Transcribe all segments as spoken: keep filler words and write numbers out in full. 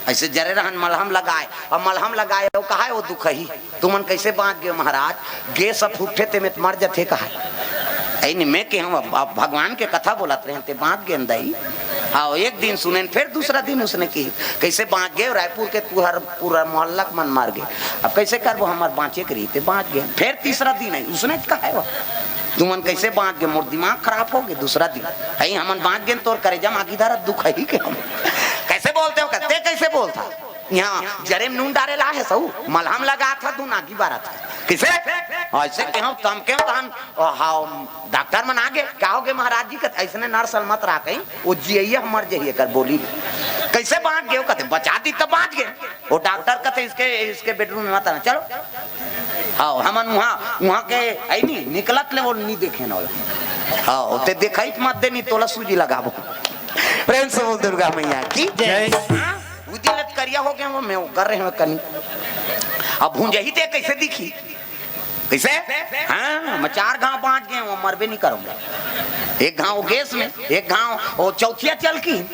अइसे जरे रहन मलहम लगाय, अउ मलहम लगाय अउ कहय ओ दुखही, तुमन कइसे बाँच गेव महाराज? गैस ह फूटथे तेमे त मर जथे कहय। अइ नहीं, मैं केहेंव, अब, अब भगवान के कथा बोलत रहेन ते बाँच गेन दई। हाँ, एक दिन सुनेन, फेर दूसरा दिन उसने किहिस, कइसे बाँच गेव? रायपुर के पूरा, पूरा मोहल्ला के मन मर गे। अब कइसे करबो, हमर बाँचे के रही ते बाँच गेन। फेर तीसरा दिन हे, उसने कहय ओ, तुमन कइसे बाँच गेव? मोर दिमाग खराब हो गे। दूसरा दिन, अइ हमन बाँच गेन, तोर करेजा म आगी धरत दुखही के हम। कइसे बोलथव? कइसे बोलथव? इहाँ जरे म नून डारे ल आय हस, मलहम लगाथस, धुन आगी बारथस। कइसे? अइसे केहेंव, तम केहेंव तहन, ओ, हाँ, डॉक्टर मन आ गे, का हो गे महाराज जी? कथे, अइसने नर्स ल मत राखई, ओ जियइया ह मर जही एकर बोली ले। कइसे बाँच गेव? कथे, बचा दिस त बाँच गेन। ओ डॉक्टर कथे, इसके, इसके बेडरूम में मत आना, चलो। हाँ, हमन उहाँ, उहाँ के, अइ नहीं, निकलत ले ओ नहीं देखेन ओला। हाँ, ओ ते देखाई त मत दे, नहीं तोला सूजी लगाबो। प्रेम से बोल दुर्गा मैया की जय। हाँ, ओ दिन ले त करिया हो गेंव, मैं ओ कर रहे हँव कनी। अब भूंजही ते कइसे दिखही? कइसे? हाँ, मैं चार घांव बाँच गेंव, मरबे नहीं करँव। एक घांव ओ गैस में, एक घांव ओ चौथिया चल की।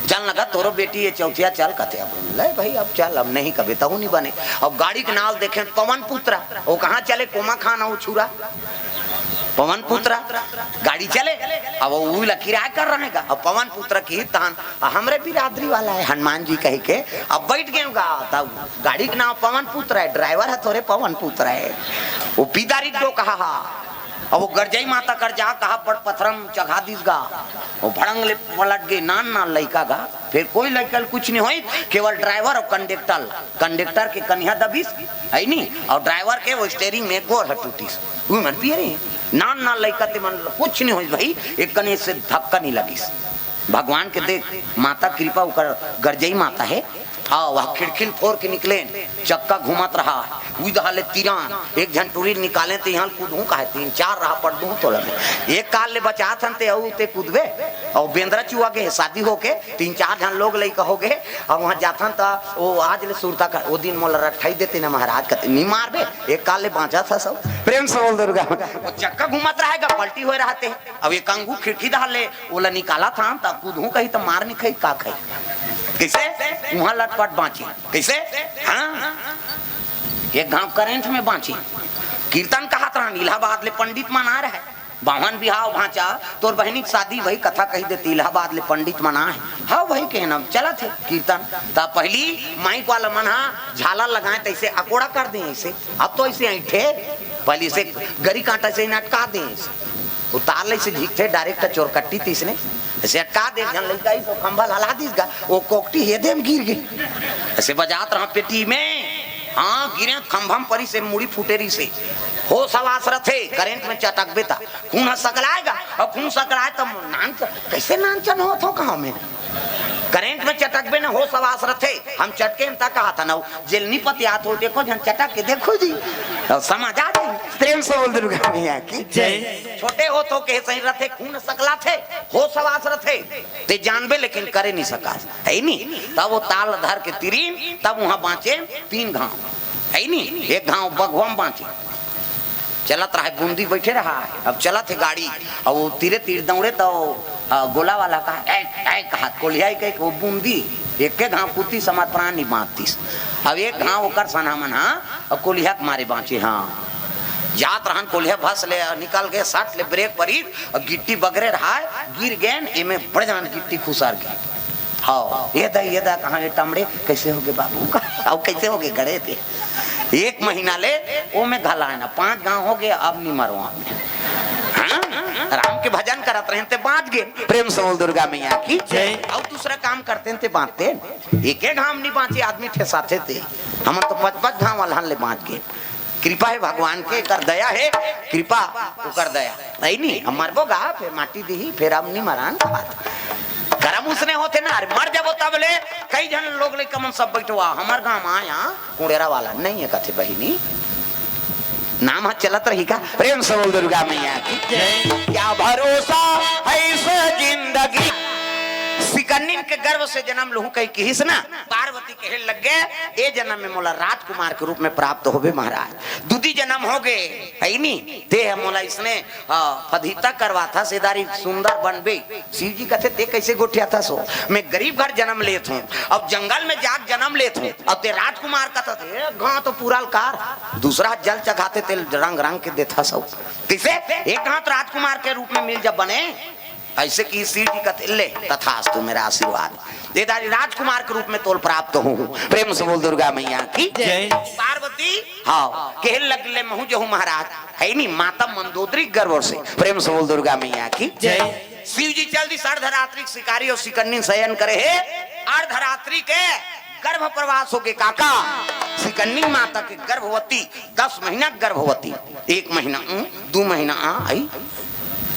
चल न गा, तोरो बेटी ए चौथिया चल कथे। अब ले भई, अब चल, अब नहीं कबे तहू नहीं बने। अब गाड़ी के नाव देखेंव पवन पुत्रा, ओ कहाँ चले कोमा खान ओ छुरा। पवन पुत्र गाड़ी चले, अब ओ ला किराया कर रहे गा। अब पवन पुत्र किहिस तहन, "हमरे बिरादरी वाला हे हनुमान जी" कहिके, अब बइठ गेंव गा। तब गाड़ी के नाव पवन पुत्र हे, ड्राइवर ह थोरे पवन पुत्र हे, ओ पीदारी डोकहा हा। अब ओ गरजई माता कर जा कहा, बड़ पथरा म चघा दिस गा, ओ भड़ंग ले पलट गे, नान नान लइका गा। फेर कोई लइका ल कुछ नहीं होइस, केवल ड्राइवर अउ कंडक्टर ल, कंडक्टर के कनिहा दबिस, हे नहीं, अउ ड्राइवर के ओ स्टेयरिंग में गोड़ ह टूटिस। उमन पियरे, नान नान लइका ते मन ल कुछ नहीं होइस भई, एक कनी से धक्का नहीं लगिस। भगवान के देख, माता कृपा ओकर गरजई माता हे। हाँ, ओ खिड़की ल फोर के निकलेन, चक्का घूमत रहा, उइदहा ले तिरान, एक झन टूरी ल निकालेन ते इहाँ ल कूदहूँ कहे, तीन चार रहा पट दूँ तोला मैं। एक काल ले बचाथन ते अउ ते कूदबे, अउ बेंदरा चुआ गे हे, शादी होके तीन चार झन लोग लइका हो गे, अउ उहाँ जाथन त ओ आज ले सुरता कर, ओ दिन मोला रट्ठाई देते न महाराज कथे, "नहीं मारबे, एक काल ले बाँचत हस।" प्रेम से बोल दुर्गा। ओ चक्का घूमत रहे गा, पलटी होय रहते। अब एक अंगू खिड़की डहर ले ओला निकालथन, त कूदहूँ कही त मार नहीं खाई, का खाई? कइसे? उहाँ लटपट बाँची। कइसे? हाँ। एक घांव करंट में बाँची। कीर्तन कहत रहन, इलाहाबाद ले पंडित मन आय रहे। बाम्हन बिहाव भाँचा, तोर बहिनी के शादी भई, कथा कहि देते, इलाहाबाद ले पंडित मन आय। हव भई, केहेन चलत हे कीर्तन। त पहिली माइक वाला मन हा झालर लगाय, त अइसे अकोड़ा कर दे अइसे। अब तो अइसे अइंठे, पहिली से गरी कांटा से अटका दे अइसे। ओ तार ल अइसे झिकथे, डायरेक्ट चोरकट्टी तइसने। अइसे अटका दे, झन लइका अइसे खंभा ल हला दिस गा, ओ कोकटी हेदे म गिर गे। अइसे बजात रहा पेटी में, हाँ, गिरे त खंभा म परिस, मुड़ी फूटे रहिसे। होस हवास रथे, करंट में चटकबे त खून ह सकलाय गा, अउ खून सकलाय त नान च-, कइसे नान चन होत हो कहाँ में? करंट में चटकबे न होस हवास रथे, हम चटकेन त कहत हन, अउ जेला नी पतियात हो, देखो झन चटक के देखो जी, अउ समझ आ जाही। प्रेम से बोल दुर्गा मैया की जय। छोटे होत हो के सही रथे, खून सकलाथे, होस हवास रथे, ते जानबे लेकिन करे नहीं सकस, हे नहीं? तब ओ तार ल धर के तिरिन, तब उहाँ बाँचे तीन घांव, हे नहीं? एक घांव बघवा म बाँचे, चलत रहा हे, बूंदी बइठे रहा हे, अब चलत हे गाड़ी, अउ ओ तीरे तीर दौड़े त ओ, अ, गोला वाला कहा, "ए, ए," कहा, कोलिहा कहे, ओ बूंदी एके घांव कुतिस, हमर प्रान नहीं बाँचतिस। अब एक घांव ओकर सना मन हा, अउ कोलिहा के मारे बाँचे, हाँ। जात रहन कोलिहा भस ले, निकल गे, सट ले ब्रेक परिस, अउ गिट्टी बगरे रहा हे, गिर गेन, एमे बड़ जान गिट्टी खुसर गे। हव, ए दा, ए दा, कहाँ ए टमड़े, कइसे हो गे बाबू? अउ कइसे हो गे गड़े ते? एक महीना ले ओमे घलाय ना, पांच घांव हो गे, अब नी मरवा। हाँ? राम के भजन करत रहेन ते बाँच गे। प्रेम से बोल दुर्गा मैया की जय। अउ दूसरा काम करतेन ते बाँचतेन। एके घांव नी बाँचे आदमी ठेसाथे ते। हमन तो पच पच घांव अलहन ले बाँच गे। कृपा हे भगवान के, एकर दया हे, कृपा ओकर दया। अइ नी, हम मरबो गा, फेर माटी दिही, फेर अब नी मरान। करम उसने होथे ना, अरे मर जाबो तब ले, कई झन लोग लइका मन सब बइठवा, हमर गांव म आया, कुड़ेरा वाला नहीं हे कथे बहिनी, नाम ह चलत रही का? प्रेम से बोल दुर्गा मैया की जय। क्या भरोसा है इस जिंदगी सिकन्निन के गर्भ से जन्म लूहूं कहि किहिस ना, पार्वती कहे लग गे, ए जन्म में मोला राजकुमार के रूप में प्राप्त होबे महाराज। दुदी जन्म हो गे, है नी, ते ह मोला इसने, अ, फधिता करवाथस, ए दारी सुंदर बनबे। शिव जी कथे, ते कैसे गोठियाथस ओ? मैं गरीब घर जन्म लेत हूँ, अब जंगल में जाके जन्म लेत हूँ, अब ते राजकुमार कथस, ए घांव तो पूरा लकार, दूसरा जल चघाते तेल रंग रंग के देथस ओ। कैसे? एक घांव तो राजकुमार के रूप में मिल जा बने। ऐसे कि शिव जी कथे, ले, तथास्तु, मेरा आशीर्वाद, ए दारी राजकुमार के रूप में तोल प्राप्त हूँ। प्रेम से बोल दुर्गा मैया की जय। पार्वती, हाँ, कहे लग ले, महूं जहूं महाराज, है नी, माता मंदोदरी गर्भ से। प्रेम से बोल दुर्गा मैया की जय। शिव जी चल दिस अर्धरात्रि के शिकारी अउ सिकन्नी शयन करे हे। अर्धरात्रि के गर्भ प्रवास हो गे काका, सिकन्नी माता के गर्भवती, दस महीना गर्भवती, एक महीना ऊं, दू महीना आ, आई,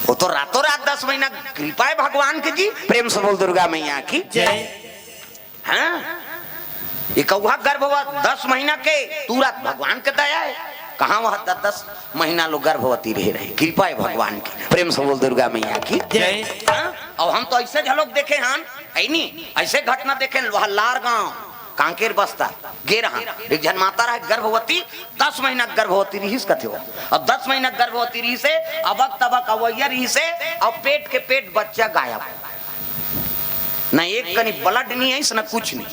वो तो रातों रात दस महीना, कृपा है भगवान के जी। प्रेम से बोल दुर्गा मैया की जय। हाँ, ये कौआ गर्भवत दस महीना के, तुरंत भगवान के दया है। कहाँ वह दस दस महीना लोग गर्भवती रहे रहे, कृपा है भगवान की। प्रेम से बोल दुर्गा मैया की जय। हाँ? और हम तो ऐसे झलक देखे हन, है नी, ऐसे घटना देखे हन, वह लार गांव, कांकेर बस्तर, गे रहन, एक झन माता रहे गर्भवती, दस महीना गर्भवती रहिस कथे हो। अब दस महीना गर्भवती रहिस हे, अबक तबक अवैया रहिस हे, और पेट के पेट बच्चा गायब। न एक कनी blood नहीं आइस, न कुछ नहीं,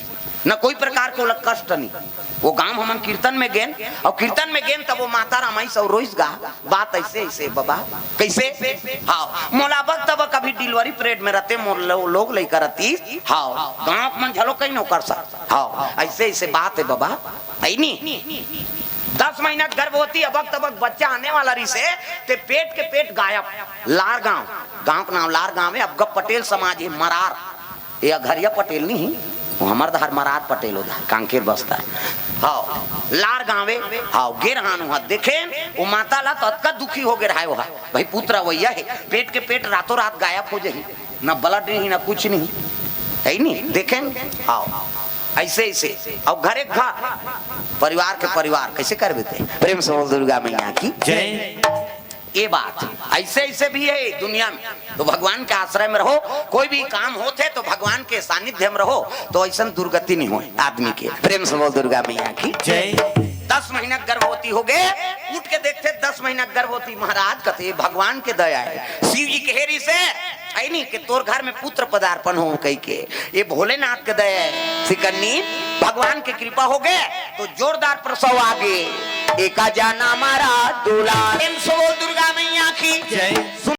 न कोई प्रकार के ओला कष्ट नहीं। वो गांव हमन कीर्तन में गेन, और कीर्तन में गेन तब वो माता राम आइस और रोइस गा, बात ऐसे ऐसे बाबा, कैसे? हाँ, मोला अबक तबक अभी delivery period में रहते, मोर लो-, लोग लइका रहती, हाँ, गांव के मन झलो कहीं नौकर सा, हाँ, ऐसे ऐसे बात है बाबा, है नी? दस महीना गर्भवती, अबक तबक बच्चा आने वाला रहिस हे, ते पेट के पेट गायब। लार गांव, गांव के नाम लार गांव है, अब पटेल समाज है, मरार, ये अघरिया पटेल नहीं, वो हमर धार मरार पटेल उधार, कांकेर बस्तर। हाँ, लार गांव है, हाँ, गे रहन वहाँ देखेन, वो माता ला तो अतका दुखी हो गे रहा है वहाँ, भाई पुत्र अवैया है, पेट के पेट रातों रात गायब हो जाही, ना blood नहीं, ना कुछ नहीं, है नी? देखेन, हाँ, ऐसे ऐसे, और घर एक घर, परिवार के परिवार, कैसे कर देते? प्रेम से बोल दुर्गा मैया की जय। ये बात ऐसे ऐसे भी है दुनिया में। तो भगवान के आश्रय में रहो, कोई भी काम होथे तो भगवान के सानिध्य में रहो, तो ऐसन दुर्गति नहीं होय आदमी के। प्रेम से बोल दुर्गा मैया की जय। दस महीना गर्भवती हो गे, उठ के देखथे दस महीना गर्भवती, महाराज कथे, "ये भगवान के दया है।" शिव जी कहे रहिस हे, है नी, कि तोर घर में पुत्र पदार्पण हो कहि के, ये भोलेनाथ के दया है। सिकन्नी, भगवान के कृपा हो गे तो जोरदार प्रसव आ गे। एका जाना मारा दुलार। प्रेम से बोल दुर्गा मैया की जय।